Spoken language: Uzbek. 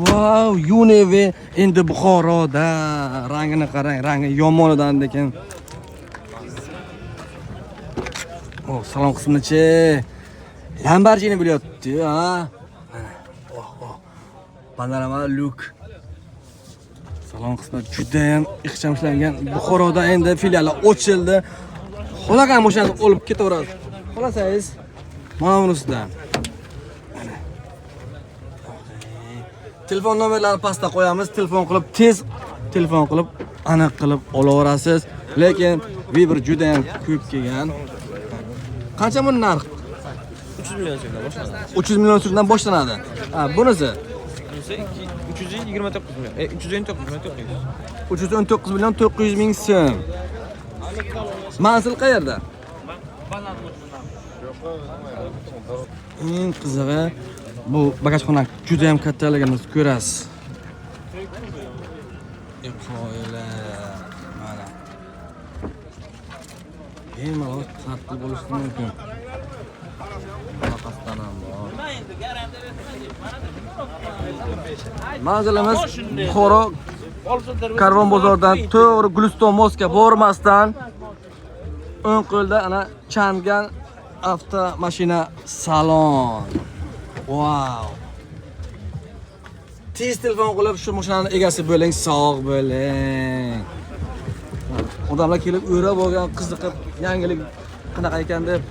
Wow, Unive endi Buxoroda. Rangini qarang, rangi yomonidan lekin. Oh, salon qismichi. Lamborghini bo'lyapti, ha? Mana. Oh, oh. Panorama lyuk. Salon qismi juda ham ixcham ishlangan. Buxoroda endi filiali ochildi. Xohlagan mashinani olib ketaverasiz. Xohlasangiz, mana bunisidan. Mana. Telefon nomerlarini pastda qo'yamiz. Telefon qilib, tez telefon qilib, aniq qilib olaverasiz. Lekin Viber juda ham ko'p kelgan. Qancha buni narx? 300 million so'mdan boshlanadi. 300 million so'mdan boshlanadi. Ha, bunisi Bunisi 329 million. 319 million 900. 319 million 900 ming so'm. Manzil qayerda? Eng qizig'i bu bagajxona juda ham kattaligini ko'rasiz. Qoyila mana. Bemalol tartib bo'lishi mumkin. Bunaqasidan ham bor. Manzilimiz Buxoro Karvon bozoridan to'g'ri Guliston Mosga bormasdan o'ng qo'lda ana Changan avtomashina salon. Wow. Tez telefon qilib shu mashinani egasi bo'ling, sog' bo'ling. Odamlar kelib o'rab olgan, qiziqib, yangilik qanaqa ekan deb.